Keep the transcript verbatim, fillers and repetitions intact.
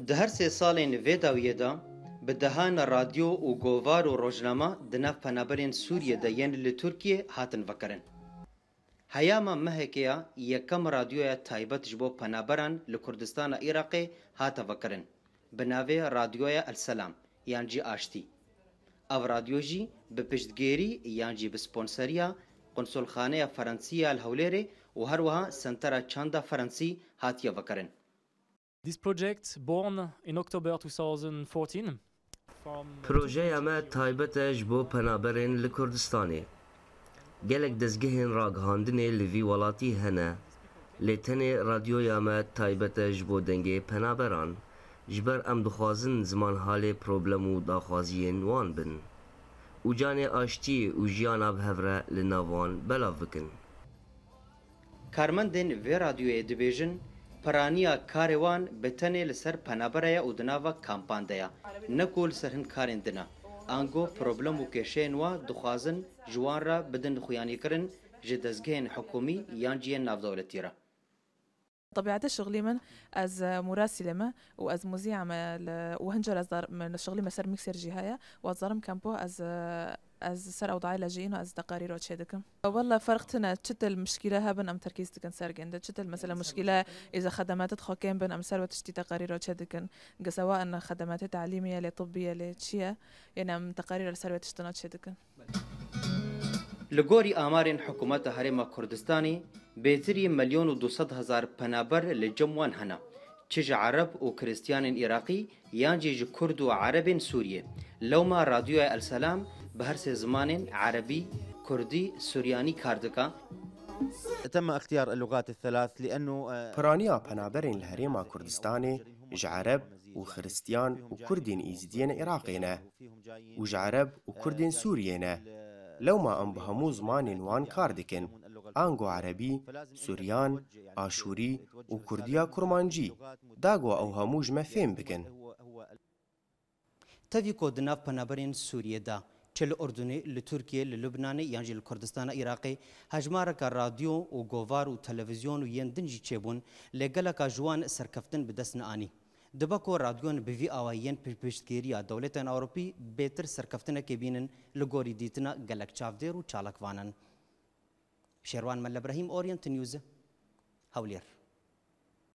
Di her sê salên vê dawiyê de bi dehan radyo û govar û rojnama di nav penaberên Sûriyê de yên li Tirkiyê hatin vekirin. Heyama mehekê ya yekem radyoya taybet ji bo penaberan li Kurdistana Iraqê hate vekirin, bi navê Radyoya El Selam yan jî Aştî. Ev radyo jî bi piştgêrî yan jî bi sponseriya Konsolxaneya Ferensî ya li Hewlêrê û her wiha Sentera Çanda Ferensî hatiye vekirin. This project, born in October two thousand fourteen, from Projeya me taybet e ji bo penaberên li Kurdistanê. Gelek dezgehên ragihandinê li vî welatî hene, lê tenê radyoya me taybet e ji bo dengê penaberan, ji ber em dixwazin zimanhalê problem û daxwaziyên wan bin. Û canê aştiyê û jiyana bi hev re li nav wan belav bikin. Karmendên vê radyoyê dibêjin, piraniya karê wan bi tenê li ser penabere ye û di nava kampan de ye, ne ku li ser hin karên din e. Ango problem û kêşeyên wa dixwazin ji wan re bidin xuyanîkirin ji dezgehên hikûmî yan cihên navdewletî re. طبيعة شغلي من، ez murasile me û ez muzîa me li, û hin car ez dar, min şixulî me ser mîkser jî heye û ez zarim kempo ez, ez ser ewdayê lejîn û ez teqarîro çê dikim. Wella ferq tine, çitil mişkîle hebin em terkîz dikin ser gênde, çitil mesela mişkîle îza xedemete xwe kêm bin em ser we tiştî teqarîro çê dikin. Ge sewa in xedemete talîmî ye lê tibbî ye lê çi ye, yên em teqarîro li ser we tiştina çê dikin. Li gorî amarên Hikûmeta Herêma Kurdistanê, bêtirî milyon û du sed hezar penaber li cem wan hene, çi ji Ereb û Kristiyanên Iraqî yan jî ji Kurd û Erebên Sûriyê. Lewma Radyoya El Selam bi her sê zimanên Erebî, Kurdî, Suryanî kar dike. تم اختيار اللغات الثلاث لأنه، آه، Piraniya penaberên li Herêma Kurdistanê ji Ereb û Xiristiyan û Kurdên Êzidiyên Iraqê ne û ji Ereb û Kurdên Sûriyê ne. Lewma em bi hemû zimanên wan kar dikin, ango Erebî, Suryan, Aşûrî û Kurdiya Kurmancî, da ku ew hemû ji me fêm bikin. Tevî ku di nav penaberên Sûriyê de, çi li Urdunê, li Tirkiyê, li Lubnanê yan jî li Kurdistana Iraqê, hejmareka radyo û govar û televîzyon û yên din jî çêbûn, lê geleka ji wan serkeftin bi dest neanî. Dibe ku radyon bi vî awayî yên piştgiriya dewletên Ewropî bêtir serkeftinekê bînin li gorî dîtina gelek çavdêr û çalakvan in. Şêrwan Melle Brahîm, Orient News, Hewlêr.